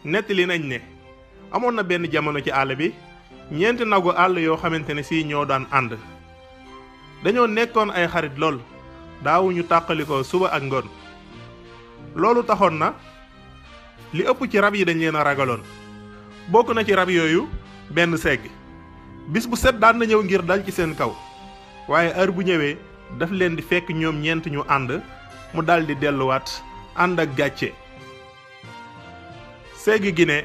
nettali nañ ne amoon na benn jamono ci àll bi ñeenti nagu àll yoo xamante ne si ñoo daan ànd dañoo nekkoon ay xarit lool daawuñu tàqalikoo suba ak ngoon loolu taxoon na li ëpp ci rab yi dañ leen a ragaloon bokk na ci rab yooyu benn segg bis bu set daan na ñëw ngir dal ci seen kaw waaye heure bu ñëwee daf leen di fekk ñoom ñeent ñu ànd mu daldi delluwaat ànd ak gàcce segg gi ne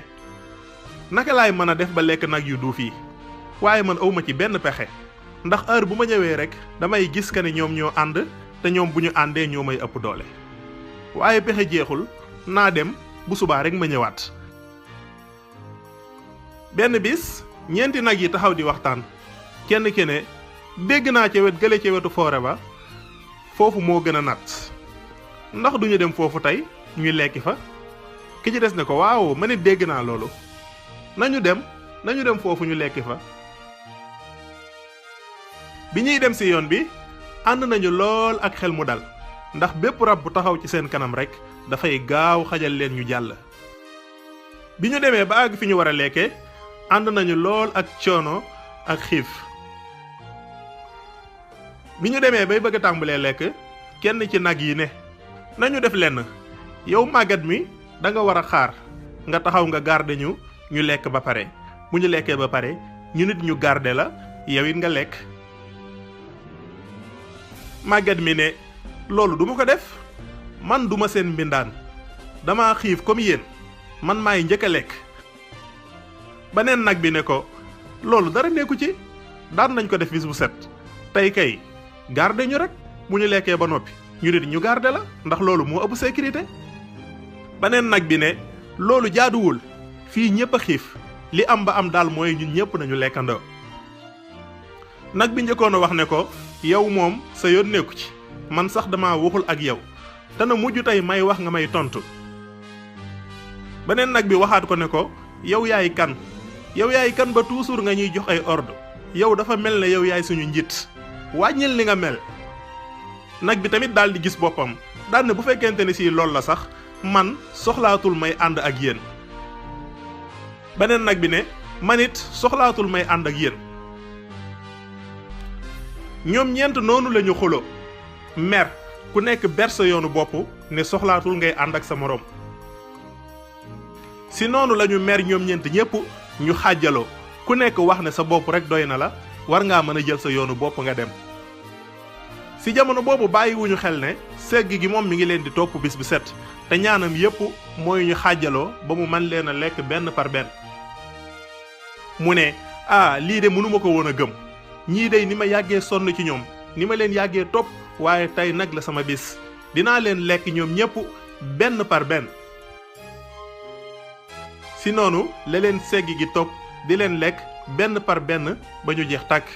naka laay mën a def ba lekk nag yu duuf yi waaye man awma ci benn pexe ndax heure bu ma ñëwee rek damay gis ka ne ñoom ñoo ànd te ñoom bu ñu àndee ñoo may ëpp doole waaye pexe jeexul naa dem bu subaa rek ma ñëwaat. benn bis ñeenti nag yi taxaw di waxtaan kenn ki ne dégg naa ca wet gële ca wetu foore ba foofu moo gën a nat ndax duñu dem foofu tey ñuy lekki fa ki ci des ne ko waaw ma ne dégg naa loolu nañu dem foofu ñu lekki fa. bi ñuy dem ci yoon bi ànd nañu lool ak xel mu dal ndax bépp rab bu taxaw ci seen kanam rekk dafay gaaw xajal leen ñu jàll. bi ñu demee ba àgg fi ñu war a lekke ànd nañu lool ak coono ak xiif. bi ñu demee bay bëgg a tàmbalee lekk kenn ci nag yi ne nañu def lenn yow màggat mi da nga war a xaar nga taxaw nga garde ñu lekk ba pare bu ñu lekkee ba pare ñu nit ñu garde la yow it nga lekk. màggat mi ne loolu duma ko def man duma seen mbindaan dama xiif comme yéen man maay njëkk a lekk. beneen nag bi ne ko loolu dara nekku ci daan nañ ko def bis bu set tey kay garde ñu rek bu ñu lekkee ba noppi ñu nit ñu garde la ndax loolu moo ëpp sécurité. beneen nag bi ne loolu jaaduwul fii ñépp a xiif li am ba am daal mooy ñun ñépp nañu lekkandoo. nag bi njëkkoon a wax ne ko yow moom sa yoon nekku ci man sax dama waxul ak yow te na mujj tey may wax nga may tontu. beneen nag bi waxaat ko ne ko yow yaay kan ba toujours nga ñuy jox ay ordre yow dafa mel ne yow yaay suñu njiit wàññil li nga mel. nag bi tamit daal di gis boppam daal ne bu fekkente ne si loolu la sax man soxlaatul may ànd ak yéen. beneen nag bi ne man it soxlaatul may ànd ak yéen. ñoom ñeent noonu lañu xulo mer ku nekk ber sa yoonu bopp ne soxlaatul ngay ànd ak sa moroom. si noonu lañu mer ñoom ñeent ñépp ñu xàjjaloo ku nekk wax ne sa bopp rek doy na la war ngaa mën a jël sa yoonu bopp nga dem. si jamono boobu bàyyiwuñu xel ne segg gi moom mi ngi leen di topp bis bu set te ñaanam yépp mooy ñu xàjjaloo ba mu mën leen a lekk benn par benn. mu ne lii de mënuma ko woon a gëm ñii dey ni ma yàggee sonn ci ñoom ni ma leen yàggee topp waaye tey nag la sama bis dinaa leen lekk ñoom ñépp benn par benn. si noonu la leen segg gi topp di leen lekk benn par benn ba ñu jeex tàkk.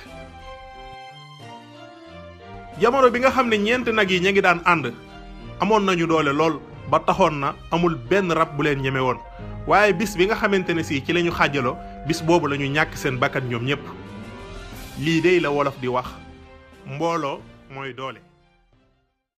jamono bi nga xam ne ñeenti nag yi ña ngi daan ànd amoon nañu doole lool ba taxoon na amul benn rab bu leen ñeme woon waaye bis bi nga xamante ne si ci lañu xàjjaloo bis boobu lañu ñàkk seen bakkan ñoom ñépp. lii dey la wolof di wax mbooloo mooy doole.